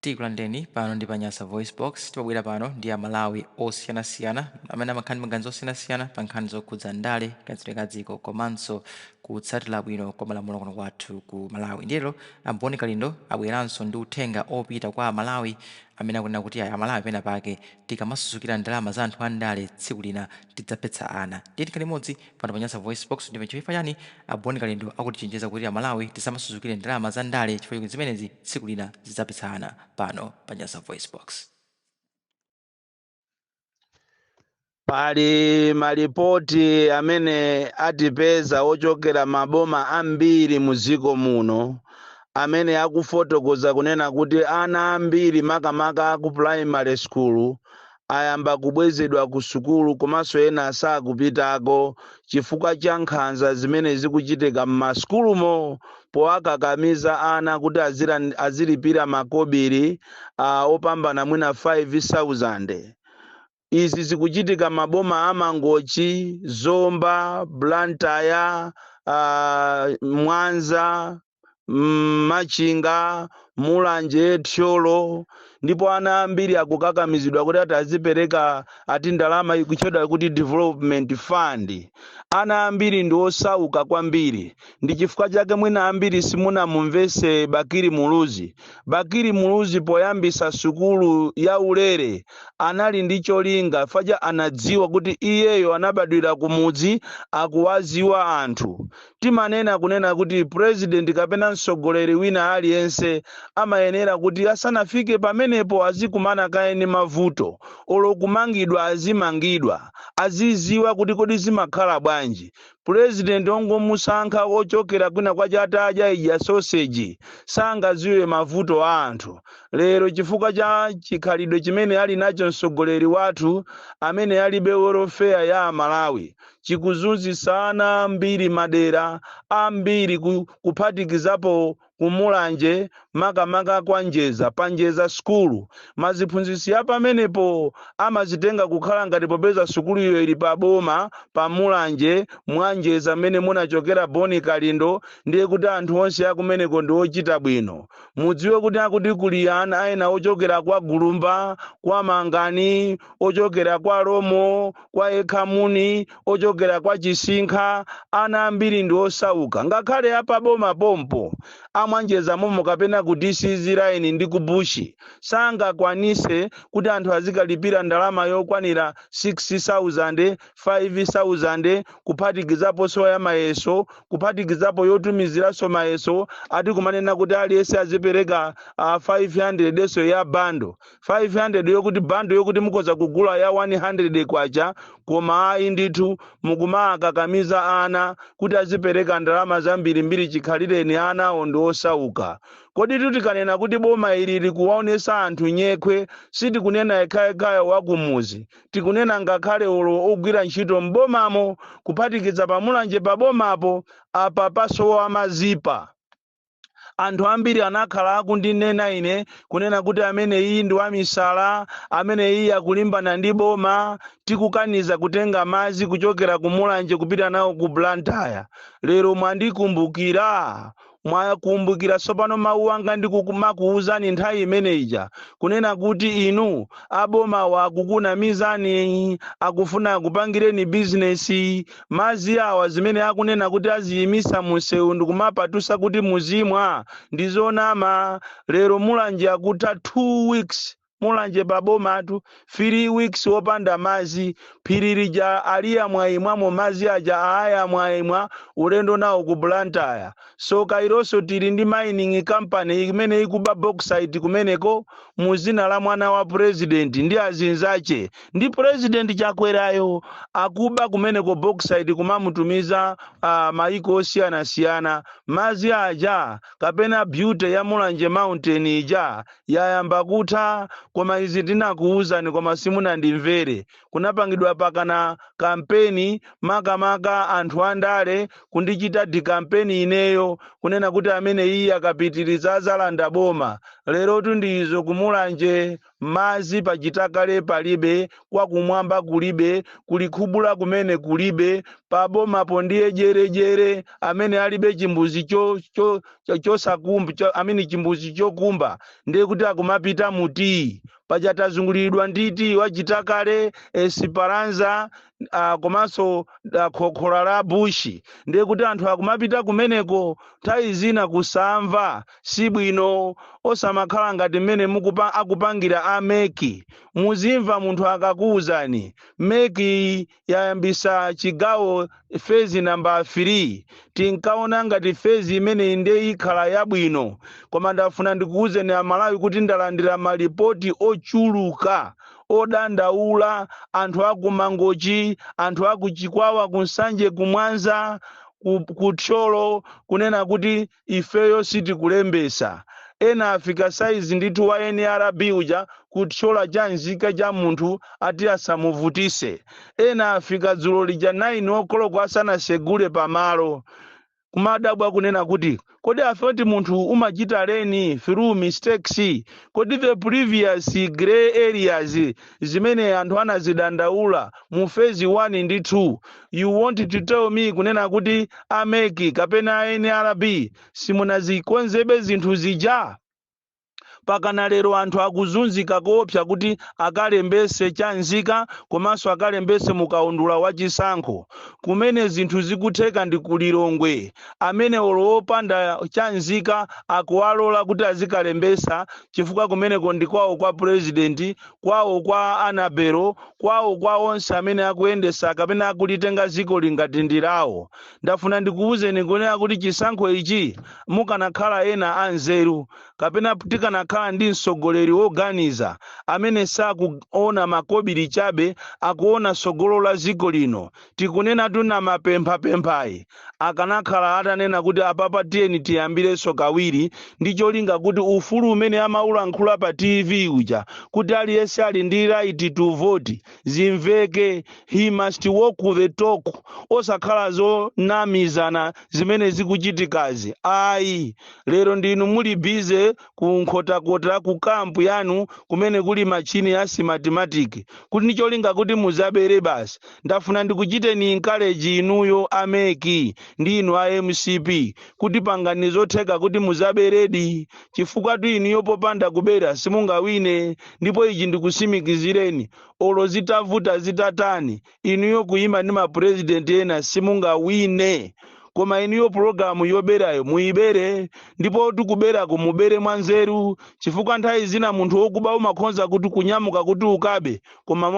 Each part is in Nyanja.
Tikulandireni pano ndi pa Nyasa VoiceBox. Timabwera pano ndi Amalawi osiyanasiyana amene amakhala ndi maganizo osiyanasiyana pa nkhani zokhudza ndale, kayendetsedwe ka dziko komanso kutsatira bwino kwa malamulo kuno kwathu ku Malawi. Ndiye lero a Bon Kalindo abweranso ndi uthenga opita kwa Amalawi amene akunena kuti ayi Amalawi pena pake tikamasusukira ndalama za anthu andale tsiku lina tidzaphetsa ana. Ndiye tikhale limodzi pano pa Nyasa VoiceBox ndipo chifukwa chani a Bon Kalindo akutichenjeza kuti Amalawi tisamasusukire ndalama za ndale chifukwa choti zimenezi tsiku lina zidzaphetsa ana pano pa Nyasa VoiceBox. Pali malipoti amene atipeza ochokera maboma ambiri mu dziko muno amene akufotokoza kunena kuti ana ambiri makamaka aku primary school ayamba kubwezedwa ku sukulu komanso ena sakupitako chifukwa cha nkhanza zimene zikuchitika m'masukulumo powakakamiza ana kuti azilipira makobiri opambana mwina 5,000. Izi zikuchitika maboma a Mangochi, Zomba, Blantyre, Mwanza, Machinga, Mulanje, Thyolo, ndipo ana ambiri akukakamizidwa kuti ati azipereka ati ndalama ikutchedwa kuti development fund. Ana ambiri ndi osauka kwambiri, ndi chifukwa chake mwina ambiri simunamumvese Bakili Muluzi. Bakili Muluzi poyambisa sukulu ya ulere anali ndi cholinga faja anadziwa kuti iyeyo anabadwira kumudzi, akuwaziwa anthu. Timanena kunena kuti president kapena mtsogoleri wina aliyense amayenera kuti asanafike pamenepo azikumana kaye ndi mavuto, olo kumangidwa azimangidwa, aziziwa kuti kodi zimakhala bwanji. President ongomusankha ochokera kwina kwache atadya ija sausage sangaziwe mavuto a anthu. Lero chifukwa cha chikhalidwe chimene ali nacho mtsogoleri wathu amene alibe welfare ya Amalawi, chikuzunzitsa ana ambiri madera ambiri kuphatikizapo ku Mulanje makamaka kwa Njeza, pa Njeza sukulu. Maziphunzitsi a pamenepo amazitenga kukhala ngati popeza sukuluyo ili pa boma pa Mulanje mwa Njeza mmene munachokera Bon Kalindo, ndiye kuti anthu onse akumeneko ndi ochita bwino. Mudziwe kuti akuti kuli ana ena ochokera kwa Gulumba, kwa Mangani, ochokera kwa Romo, kwa Ekhamuni, ochokera kwa Chisinkha, ana ambiri ndi osauka. Ngakhale apaboma pompo, amwanjeza momo kapena ku DCZ line ndi ku Bush, sangakwanise kuti anthu azikalipira ndalama yokwanira 6,000, 5,000, kuphatikizaponso ya mayeso, kuphatikizapo yotumiziranso mayeso, ati kumanena kuti aliyense azipereka 500 so ya bando. 500 yokuti bando yokuti mukhoza kugula ya 100 kwacha, koma ayi ndithu mukumakakamiza ana kuti azipereka ndalama zambirimbiri chikhalireni anawo ndi osauka. Kodi tikanena kuti boma ili likuwaonesa anthu nyekhwe, sitikunena yekhayekhayo wakumuzi, tikunena ngakhale olo ogwira ntchito m'bomamo, kuphatikiza pamulanje pabomapo apa pasowa mazipa. Anthu ambiri anakhala akundinena ine kunena kuti amene iyi ndi wamisala, amene iyi akulimbana ndi boma, tikukaniza kutenga madzi kuchokera ku Mulanje kupita nawo ku Blantyre. Lero mwandikumbukira, mwakumbukira tsopano mawu anga ndikumakuwuzani nthawi imene ija kunena kuti inu abomawa akukunamizani, akufuna akupangireni bizinesi. Madzi awa zimene akunena kuti aziyimisa munsewu ndikumapatusa kuti muzimwa ndi zonama. Lero Mulanje akutha 2 weeks, Mulanje pabomatu 3 weeks wopanda madzi. Phiri lija aliyamwayimwamo madzi aja aayamwayimwa ulendo nawo ku Blantyre. So kailonso tili ndi mining company imene ikuba bauxite kumeneko mu zina la mwana wa president ndi azinzache ndi president Chakwerayo, akuba kumeneko bauxite kumamutumiza maiko osiyanasiyana. Madzi aja kapena beauty ya Mulanje Mountain ija yayamba kutha. Koma izi ndinakuwuzani koma simunandimvere. Kunapangidwa pakana kampeni, makamaka anthu andale kundichita di kampeni ineyo kunena kuti amene iye akapitiriza azalanda boma. Lerotu ndi izo kumulanje. Madzi pachitakale palibe, kwakumwamba kulibe, kulikhubula kumene kulibe, pabomapo ndiye jerejere. Amene alibe chimbuzi chosakumba amene chimbuzi chokumba, ndiye kuti akumapita mutii. Paja tazunguliridwa nditi wachitakale, Esperanza, komanso khokhola la bushi, ndiye kuti anthu akumapita kumeneko. Nthawi zina kusamva si bwino. Osamakhala ngati mmene akupangira a MEC. Muzimva munthu akakuwuzani, MEC yayambisa chigawo phase number 3. Tinkaona ngati phase imeneyi ndiye ikhala yabwino, koma ndafuna ndikuwuzeni Amalawi kuti ndalandira malipoti ochuluka odandaula anthu aku Mangochi, anthu aku Chikwawa, kuNsanje, kumwanza, kuThyolo, kunena kuti ifeyo sitikulembesa. Ena afika saizi ndithu wa NRB uja kuthyola cha nzika cha munthu, ati asamuvutise. Ena afika dzulo lija 9 o'clock asanasegule pamalo, kumadabwa kunena kuti kodi afoti munthu umachita learn through mistakes? Kodi the previous grey areas zimene anthu anazidandaula mu phase 1 ndi 2, you want to tell me kunena kuti a MEC kapena a NRB simunazikonzebe zinthu zija? Pakana lero anthu akuzunzika koopsa kuti akalembese cha nzika komanso akalembese mukaundula wa chisankho. Kumene zinthu zikutheka ndi kuLilongwe, amene olo wopanda cha nzika akuwalola kuti azikalembesa, chifukwa kumeneko ndi kwawo kwa president, kwawo kwa Anabelo, kwawo kwa onse amene akuyendesa kapena akulitenga dziko lingati ndilawo. Ndafuna ndikuwuzeni kunena kuti chisankho ichi, mukanakhala ena anzeru kapena tikanakhala ndi mtsogoleri woganiza amene sakuona makobiri chabe, akuona tsogolo la dziko lino, tikunena tuna mapemphapemphayi, akanakhala atanena kuti apapa tiyeni tiyambirenso kawiri, ndi cholinga kuti ufulu umene amaulankhula pa TV uja kuti aliyense ali ndi right to vote zimveke. He must walk the talk, osakhala zonamizana zimene zikuchitikazi, ayi. Lero ndinu muli busy kunkhotakota ku camp yanu kumene kuli machine ya Smartmatic, kuti ndi cholinga kuti muzabere basi. Ndafuna ndikuchiteni encourage inuyo a MEC ndi inu a MCP kuti pangani zotheka kuti muzaberedi, chifukwa tu inuyo popanda kubera simungawine. Ndipo ichi ndikusimikizireni, olo zitavuta zitatani, inuyo kuyima ndi mapurezidenti ena simungawine. Koma inuyo pulogalamu yoberayo muyibere, ndipo tikuberako mubere mwanzeru, chifukwa nthawi zina munthu wokuba umakhonza kuti kunyamuka kuti ukabe, koma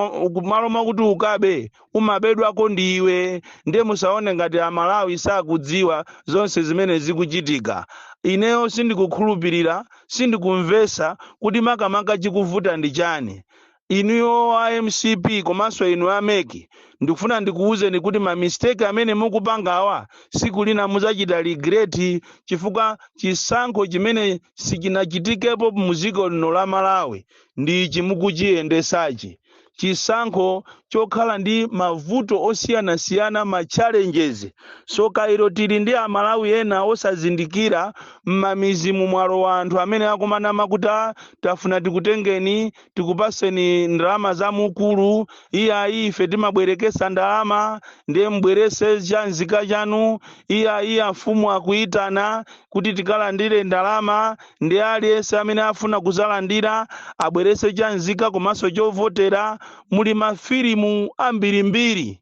malo mwakuti ukabe umabedwako ndiwe. Ndiye musaone ngati Amalawi sakudziwa zonse zimene zikuchitika. Ineyo sindikukhulupirira, sindikumvesa kuti makamaka chikuvuta ndi chani. Inuyo a MCP komanso inu a MEC, ndikufuna ndikuwuzeni kuti ma mistake amene mukupangawa siku lina muzachita regret, chifukwa chisankho chimene sichinachitikepo muziko lino la Malawi ndi ichi mukuchiyendesachi, chisankho chokhala ndi mavuto osiyanasiyana, ma challenges. So kairo tili ndi Amalawi ena osazindikira m'mamizimu, mwalo wa anthu amene akumanama kuti, "Ah, tafuna tikutengeni, tikupaseni ndalama za mukulu. Iyayi, ife timabwerekesa ndalama, ndiye mbwerese cha nzika chanu. Iyayi, amfumu akuyitana kuti tikalandire ndalama, ndi aliyense amene afuna kuzalandira abwerese cha nzika komanso chovotera." Muli mafilimu ambirimbiri,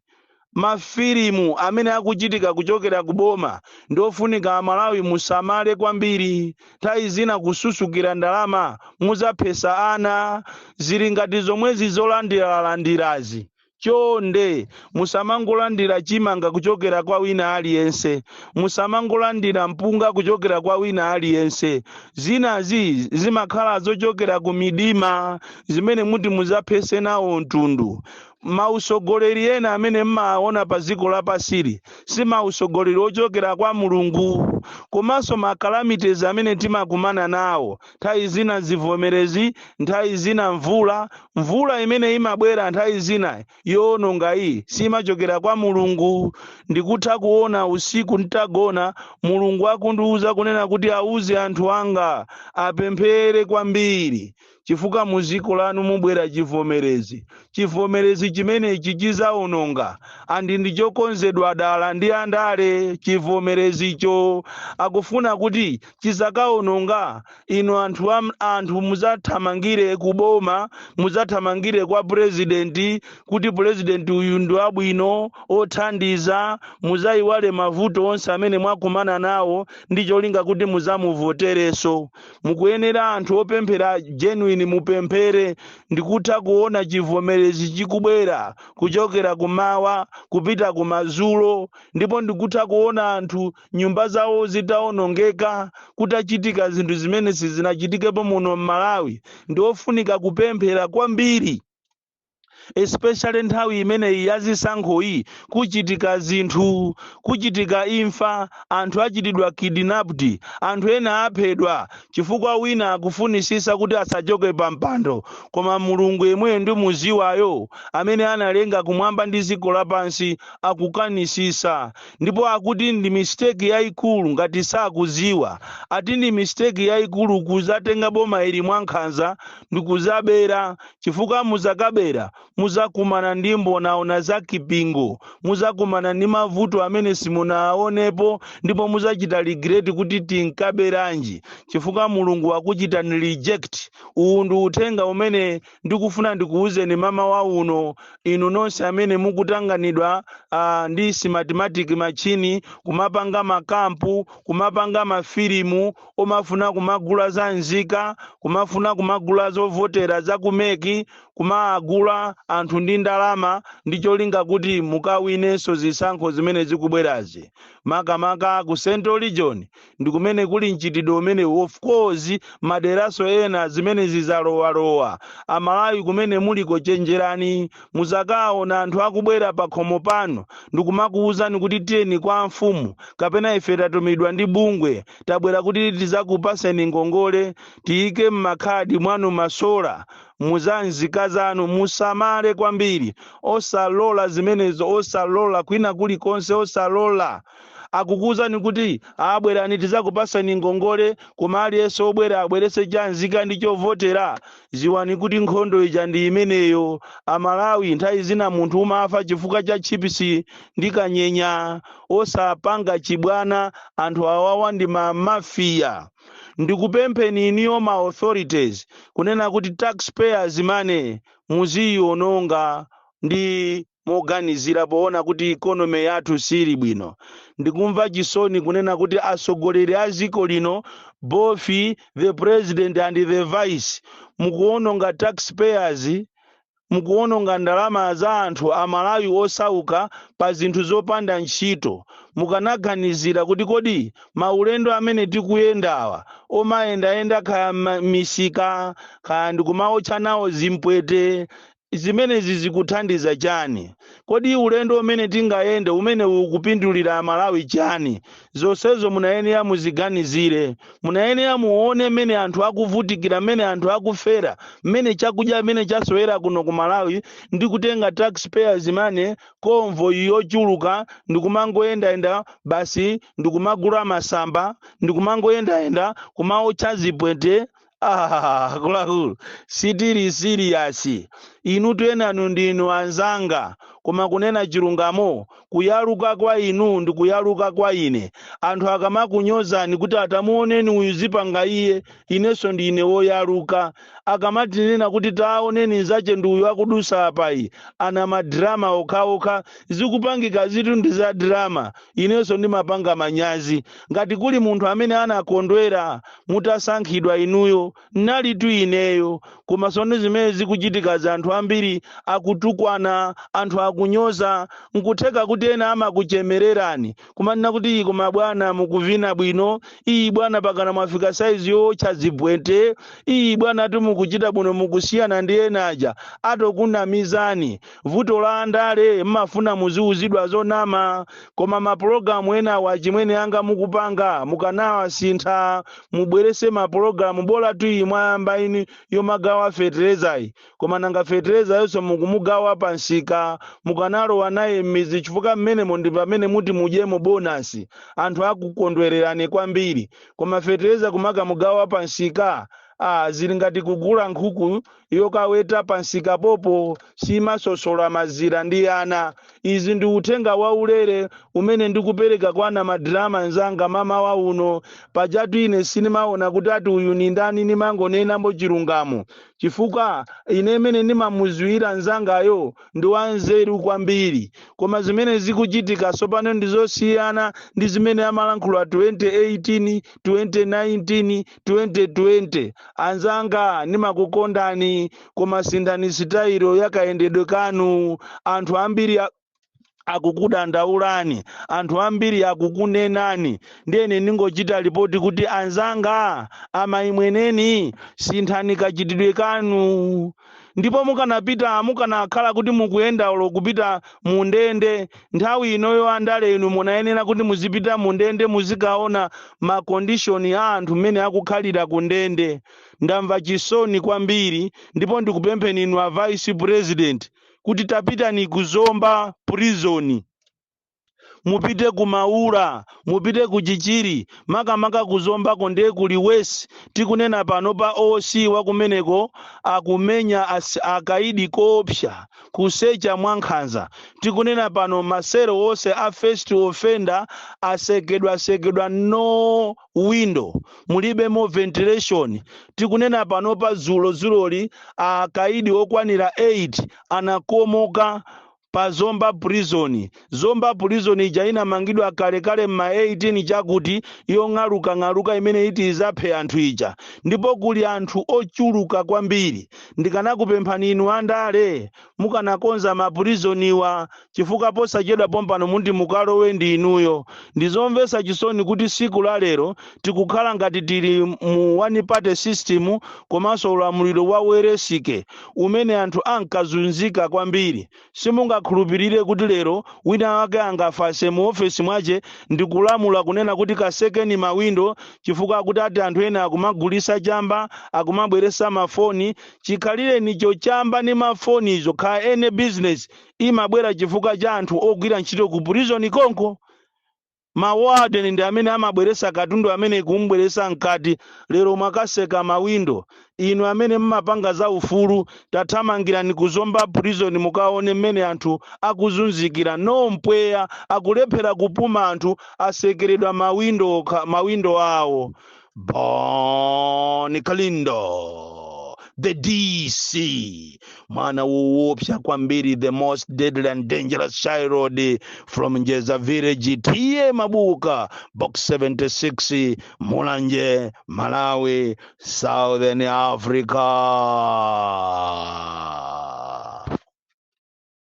mafilimu amene akuchitika kuchokera kuboma. Ndiofunika Amalawi musamale kwambiri. Nthawi zina kususukira ndalama muzaphesa ana, zili ngati zomwezi zolandiralandirazi. Chonde musamangolandira chimanga kuchokera kwa wina aliyense, musamangolandira mpunga kuchokera kwa wina aliyense. Zinazi zimakhala zochokera ku midima zimene muti muzaphese nawo mtundu. Mausogoleri ena amene mmaona pa dziko lapasili si mausogoleri ochokera kwa Mulungu. Komanso ma calamities amene timakumana nawo nthawi zina, zivomerezi, nthawi zina mvula, mvula imene imabwera nthawi zina yowononga iyi simachokera kwa Mulungu. Ndikutha kuona usiku ntagona, Mulungu akundiwuza kunena kuti auze anthu anga apemphere kwambiri, chifukwa mvula imene ikubwerayi Chifukwa mu dziko lanu mubwera chivomerezi. Chivomerezi chimenechi chizawononga, and ndichokonzedwa dala ndi andale. Chivomerezicho akufuna kuti chizakawononga inu anthu, anthu muzathamangire kuboma, muzathamangire kwa purezidenti kuti purezidenti uyu ndi wabwino, othandiza. Muzayiwale mavuto onse amene mwakumana nawo ndi cholinga kuti muzamuvotereso. Mukuyenera anthu opemphera genuine mupemphere. Ndikutha kuona chivomerezi chikubwera kuchokera kumawa kupita kumadzulo, ndipo ndikutha kuona anthu nyumba zawo zitawonongeka, kutachitika zinthu zimene sizinachitikepo muno m'Malawi. Ndiofunika kupemphera kwambiri, especially nthawi imeneyi yazisankhoyi. Kuchitika zinthu, kuchitika imfa, anthu achitidwa kidnapped, anthu ena aphedwa chifukwa wina akufunisisa kuti asachoke pa mpando. Koma Mulungu yemweyo ndi muziwayo amene analenga kumwamba ndi dziko lapansi akukanisisa, ndipo akuti ndi mistake yayikulu ngati sakuziwa. Ati ndi mistake yayikulu kuzatenga boma ili mwankhanza ndikuzabera, chifukwa muzakabera muzakumana ndi mbonaona za kipingo, muzakumana ndi mavuto amene simunaonepo, ndipo muzachita regret kuti tinkaberanji, chifukwa Mulungu akuchitani reject. Uwu ndi uthenga umene ndikufuna ndikuwuzeni mamawa uno, inu nonse amene mukutanganidwa ndi Smartmatic machine, kumapanga makampu, kumapanga mafilimu omafuna kumagula za nzika, kumafuna kumagula zovotera za ku MEC, kumagula anthu ndi ndalama ndi cholinga kuti mukawinenso zisankho zimene zikubwerazi. Makamaka ku Central Region ndi kumene kuli mchitidwe umene. Of course, maderaso ena zimene zizalowalowa. Amalawi kumene muliko, chenjerani. Muzakaona anthu akubwera pa khomo pano ndikumakuwuzani kuti tiyeni kwa mfumu, kapena ife tatumidwa ndi bungwe, tabwera kuti tizakupaseni ngongole, tiyike m'makhadi mwanu ma solar muzanzika zanu. Musamale kwambiri, osalola zimenezo, osalola kwina kulikonse, osalola. Akukuwuzani kuti abwerani tizakupasani ngongole, koma aliyense obwera abwerese chanzika ndi chovotera. Ziwani kuti nkhondo ija ndi imeneyo. Amalawi, nthawi zina munthu umafa chifukwa cha chips ndi kanyenya. Osapanga chibwana, anthu awawa ndi ma mafia. Ndikupempheni iniyo ma authorities kunena kuti taxpayers money muziyiononga ndi moganizira, poona kuti economy yathu sili bwino. Ndikumva chisoni kunena kuti atsogoleri a dziko lino, both the president and the vice, mukuononga taxpayers, mukuononga ndalama za anthu Amalawi osauka pa zinthu zopanda ntchito. Mukanaganizira kuti kodi maulendo amene tikuyendawa, omayendayenda kaya misika, kaya ndikumaotcha nawo zimpwete, zimenezi zikuthandiza chani? Kodi ulendo umene tingayende umene ukupindulira Amalawi chani? Zonsezo munayenera muziganizire, munayenera muone mmene anthu akuvutikira, mmene anthu akufera, mmene chakudya mmene chasowera kuno ku Malawi, ndi kutenga taxpayers money, convoy yochuluka, ndikumangoyendayenda basi, ndikumagula masamba, ndikumangoyendayenda kumaotcha zipwete. Ah, akuluakulu, sitili serious. Inu tuyenanu ndinu anzanga, koma kunena chilungamo, kuyaluka kwa inu ndi kuyaluka kwa ine. Anthu akamakunyozani kuti atamuoneni uyu zipanga iye, inenso ndine woyaluka. Akamatinena kuti taoneni nzache ndi uyu akudusa apayi, ana ma drama okhaokha, zikupangika zitu ndi za drama, inenso ndimapanga manyazi. Ngati kuli munthu amene anakondwera mutasankhidwa inuyo, nalitu ineyo. Koma sono zimene zikuchitika za anthu ambiri akutukwana, anthu akunyoza, nkutheka kuti ena amakuchemererani kumanena kuti, "Iyi koma bwana mukuvina bwino, iyi bwana pakana mwafika saizi yotcha zibwete, iyi bwana mukuchita bwino, mukusiyana ndi ena aja." Atokunamizani. Vuto la andale, mmafuna muziuzidwa zonama. Koma mapulogalamu ena wachimwene anga mukupanga, mukanawasintha, mubwerese mapulogalamu bola tu iyi mwayamba ini yomagawa feterezayi. Koma nanga fetereza yonso mukumugawa pa msika, mukanalowa naye m'mizi, chifukwa mmenemo ndi pamene muti mudyemo bonus, anthu akukondwererani kwambiri. Koma fetereza kumakamugawa pa msika. Zili ngati kugula nkhuku yokaweta pansika popo, simasosola mazira ndi ana. Izi ndi uthenga waulere umene ndikupereka kwa ana madrama nzanga mamawa uno. Pajatu ine sinimaona kuti ati uyu ni ndani, nimangonenambo chilungamo, chifukwa ine imene ndimamuziwira nzangayo ndi wanzeru kwambiri. Koma zimene zikuchitika tsopano ndizosiyana ndi zimene amalankhula 2018, 2019, 2020. Anzanga, ndimakukondani, koma sinthani sitayilo yakayendedwe kanu. Anthu ambiri akukudandaulani, anthu ambiri akukunenani. Ndiyene ndingochita ripoti kuti anzanga amayimweneni, sinthani kachitidwe kanu. Ndipo mukanapita, mukanakhala kuti mukuyenda ulo kupita mu ndende nthawi inoyo, andale inu munayenera kuti muzipita mu ndende, muzikaona ma condition a anthu mmene akukhalira ku ndende. Ndamva chisoni kwambiri, ndipo ndikupempheni inu a Vice President kuti tapitani ku Zomba Prison, mupite ku Maula, mupite ku Chichiri, makamaka ku Zombako ndiye kuli worse. Tikunena pano pa OC wakumeneko akumenya akaidi koopsa, kusecha mwankhanza. Tikunena pano masero onse a first offender asekedwasekedwa, no window, mulibemo ventilation. Tikunena pano pa zulo zuloli akaidi okwanira 8 anakomoka pa Zomba Prison. Zomba Prison ija inamangidwa kalekale mma 18 chakuti, yong'aluka-ng'aluka imene iti izaphe anthu ija, ndipo kuli anthu ochuluka kwambiri. Ndikanakupemphani inu andale, mukanakonza maprizoniwa, chifukwa posachedwa pompano muti mukalowe ndi inuyo. Ndizomvetsa chisoni kuti siku la lero tikukhala ngati tili mu one party system, komanso ulamuliro wa weresike umene anthu ankazunzika kwambiri. Simungakhulupirire kuti lero wina wake angafase mu ofesi mwache ndikulamula kunena kuti kasekeni mawindo, chifukwa akuti ati anthu ena akumagulisa chamba, akumabweresa mafoni. Chikhalirenicho chamba ndi mafonizo khala ene business imabwera chifukwa cha anthu ogwira ntchito ku prison konko. Ma warden ndi amene amabweresa katundu amene kumbweresa mkati. Lero mwakaseka mawindo. Inu amene mmapanga za ufulu, tathamangirani kuzomba Prison, mukaone mmene anthu akuzunzikira. No mpweya, akulephera kupuma, anthu asekeredwa mawindo, mawindo awo. Bon Kalindo, the DC, mwana woopsa kwambiri, the most deadly and dangerous child from Njeza Village, T/A Mabuka, Box 76, Mulanje, Malawi, Southern Africa.